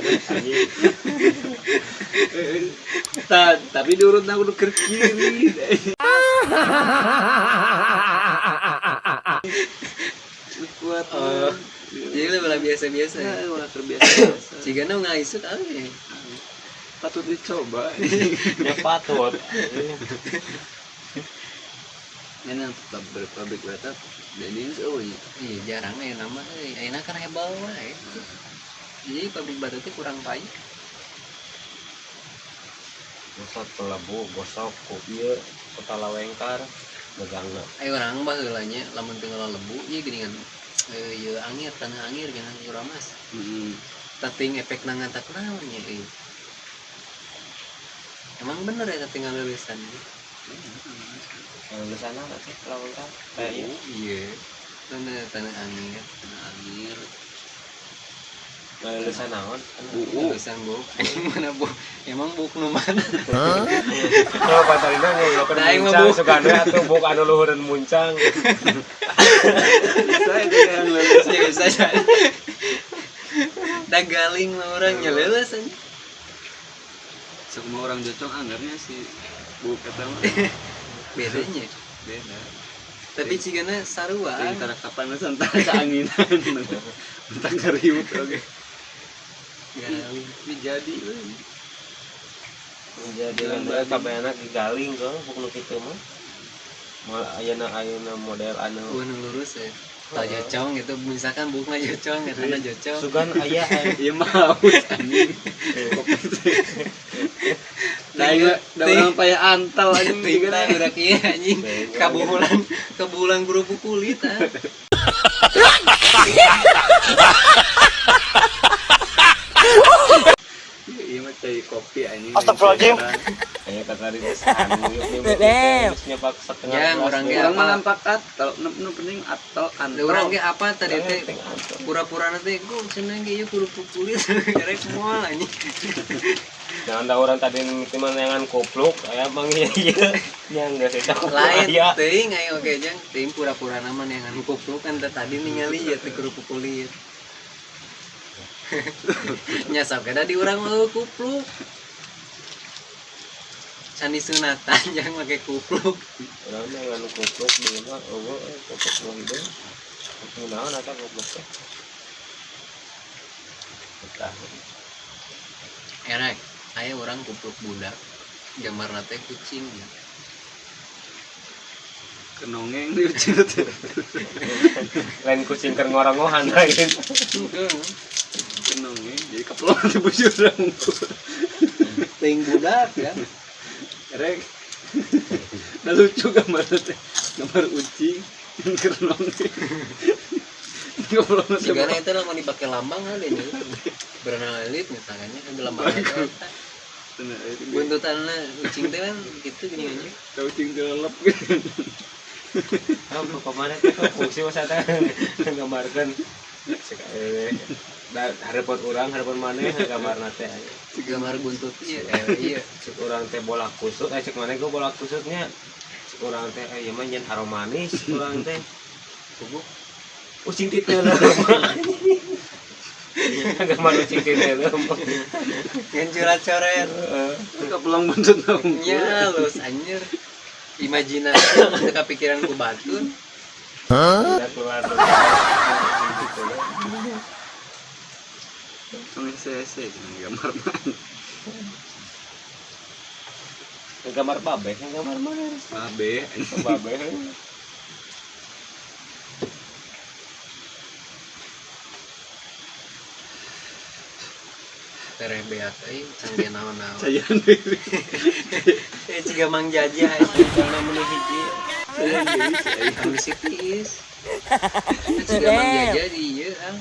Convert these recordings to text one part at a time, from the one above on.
Anjing. Tapi diurut aku ke kiri. Kuat. Oh. Jadi lu malah biasa-biasa ya. Nah, malah terbiasa. Jika nu ngaisuk alih. Patut dicoba. Ya patut. Ini yang tetap berpabrik bata jadi ini oh iya. Iya jarang ya nama euy. Ayeuna kan hebal wae. Jadi pabrik bata teh kurang payu. Gosok kelebu, gosok ku ieu kota lawengkar megangna. Ayo urang baheula nya lamun teu lebu ieu geuningan ieu angir tanah angir geuningan kuramas. Heeh. Tating efek nangantak naon nya euy. Emang bener ya tating ngaleulesan. Lulusan apa sih lawengkar? Kayak ieu. Iya. Tanah tanah angir. Tanah angir. Lulusan naon? Buu. Lulusan buk. Anjing mana buk? Emang buk nu mana? Oh, batalina ngobrolkeun Nah, aing mah muncang buk. sugan we atuh buk anu luhureun muncang. Bisa itu yang lulus. Ya bisa jadi. Da galing mah urang nya leuleus anjing. Semua orang jocong anggarnya si bu kata mah Bedanya. beda. Tapi cigana sarua. Antara kapan antara keanginan. Entah keriut oke. Galing. Ini jadi we. Jadi kan kabehna digaling ke buk nu kitu mah. Moal ayeuna ayeuna model anu Gua nu lurus ya. Tah jocong gitu misalkan bukna jocong eta jocong. sugan aya Iya mau anjing. Nah, ini da urang payah antal anjing Ting tah budak ieu anjing kabuhulan kabuhulan kerupuk kulit ah. Iya mah cai kopi anjing. Astagfirullahaladzim. aya kakari anu geus nyepak setengah Yang gelas urang we. ge Urang apa? mah nampak atal, nu penting atal antal. Da urang ge apa tadi teh Ting antal. pura-pura teh gua cenah ge ieu kerupuk kulit rek moal anjing. Jangan da urang tadi mimiti mah neangan kupluk aya manggih ieu nya geus eta kupluk Lain aya. teuing ayo oke jang teuing pura-pura nama neangan kupluk kan teh tadi ningali ya teh kerupuk kulit. Nya sok da di urang mah kupluk. Candi sunatan jang make kupluk. Urang neangan kupluk di mah eueuh kupluk nu hideung. Kupluk naon eta kupluk teh? Betah. Erek, aya urang kupluk budak. Gambarna teh kucing ya. Kenongeng di ucing teh. Lain kucing keur ngorongohan lain. Kenongeng jadi keplong di bujur urang. Teuing budak ya. Rek. Nah lucu gambar teh. Gambar ucing kenongeng. Keplong teh. Sigana eta lamun dipake lambang hal ini. Berenang elit misalnya kan lambang eta. Buntutanna ucing teh kan gitu gini anjing. Tahu ucing telelep gitu. Ah, pokoknya teh fungsi masa teh nggambarkeun da hareupeun urang hareupeun maneh gambarna teh. Gambar buntut iya iya. Cek urang teh bola kusut, cek maneh ge bola kusutnya. Cek urang teh ieu mah nyen aromanis cek urang teh. Kubu Ucing ti teu Gambar ucing ti teu ngan coret-coret. Keplong buntut Nya halus anjir. Imajinasi mun teu kapikiran ku batur. Udah keluar. Ucing ti teu. Tong hese gambar mah. Gambar babeh, gambar mana? Babe. Babeh. Tereh beak euy can ge naon-naon. Cayan deui. Eh ciga Mang Jaja Karena meni hiji. Cayan deui. anu si tiis. Ciga Mang Jaja di ieu ah.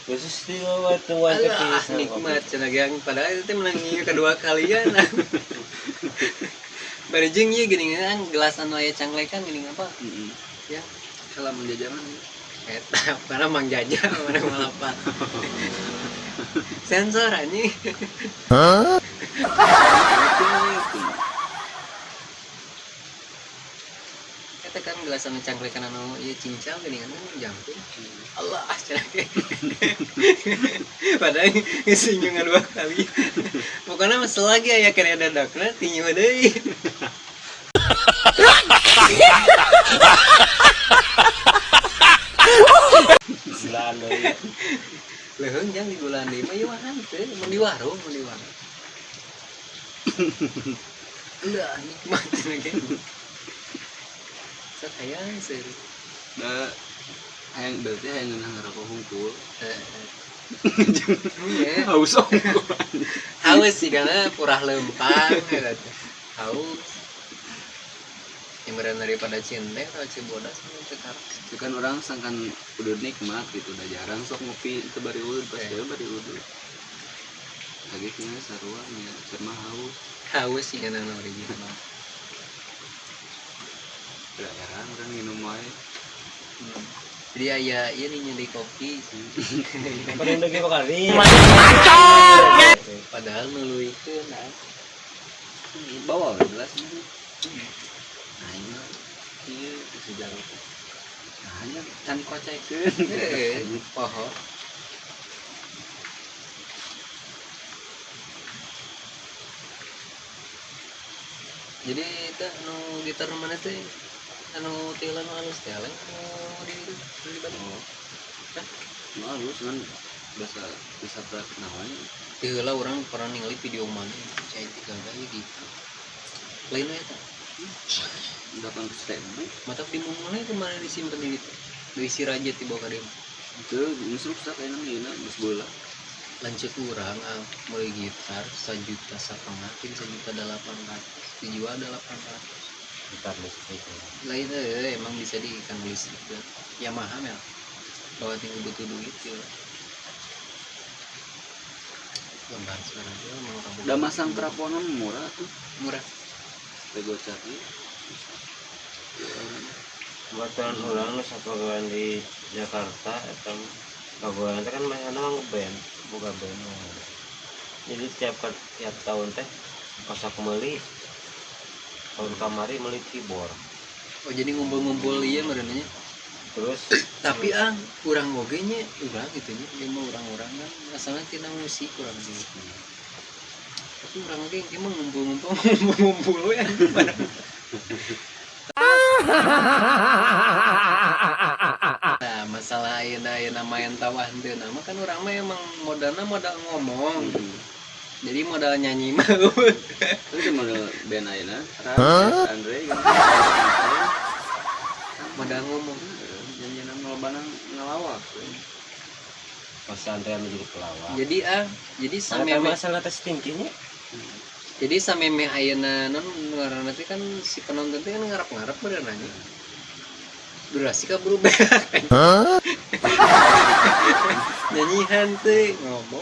Khusus di waktu waktu Alah, nikmat cenah gang padahal itu teh menang ieu kedua kalian. Bari jeung ieu geuning kan gelas anu aya canglekan geuning apa? Heeh. Ya, Kalau menjajaman eta karena Mang Jaja mana malapa. Sensor anjing. Eta kan gelas anu cangklekan anu ieu cincau geuningan kan jangkung. Allah cenah ge. Padahal geus senyuman dua kali. Pokoknya mah selagi aya keneh dadakna tinju deui. Gulaan deui. Leuheung jang di gulaan deui mah ieu mah henteu, mun di warung, mun di warung. Lah nikmat cenah ge. Sok hayang seuri. Da hayang berarti hayang ngeunah ngarokok hungkul. Heeh. Iya. Haus hungkul. Haus sih karena purah lempang eta teh. Haus. Yang beran daripada cinta atau cibodas mah teu karas. Itu kan orang sangkan udud nikmat gitu, udah jarang sok ngopi itu bari udud, pas dia bari udud. Lagi kayaknya sarua nya keur mah haus. Haus sih karena nu original. Udah jarang orang minum wae. Jadi aya ieu nih nyedi kopi. Paling deui bakal di. Padahal nuluykeun ah. Bawa we gelas mah. Nah, ini mah ieu sejarah. Nah, hanya can dikocekeun. Heeh, poho. Jadi teh anu gitar mana teh anu tilan nu alus teh aleng anu di di Bandung. Oh. Nu halus kan bahasa wisata naon. Teu heula urang pernah ningali video mana cai tiga gaya gitu. Lain we eta. 800.000. Mata di mulai kemarin disimpan di ditu. Deui si raja tiba ka dieu. Itu geus rusak ayeuna mah ieu geus bola. Lanceuk urang ah, meuli gitar 1,5 juta jeung 1,8 juta dijual 800. Gitar listrik. Lain euy emang bisa di kan listrik teh. Yamaha mah bawa tinggal butuh duit ya. Lembar sekarang dia emang orang Udah masang traponan murah tuh. Murah. Teh gocap ieu. Baturan urang nu sapagawean di Jakarta eta pagawean teh kan manehna mah ngeband, boga band. Jadi tiap tahun teh pas aku meuli tahun kamari meuli keyboard. Oh jadi ngumpul-ngumpul iya merenanya. Terus tapi ah urang oge nya urang gitu nya ieu mah urang-urang kan asalna tina musik urang ge. Tapi urang oge engke mah ngumpul-ngumpul ngumpul-ngumpul we. Nah, masalah ayeuna ayeuna main tawah henteu mah kan urang mah emang modalna modal ngomong. Jadi modal nyanyi mah. Terus modal band ayeuna, Andre gitu. Modal ngomong. Janjian ngalobana ngalawak. Pas Andre anu jadi pelawak. Jadi ah, jadi Sampai sameme masalah tes tingginya. Jadi sameme ayeuna non ngaranna teh kan si penonton teh kan ngarep-ngarep bener nanya. Durasi ka berubah. Nyanyihan teh ngomong.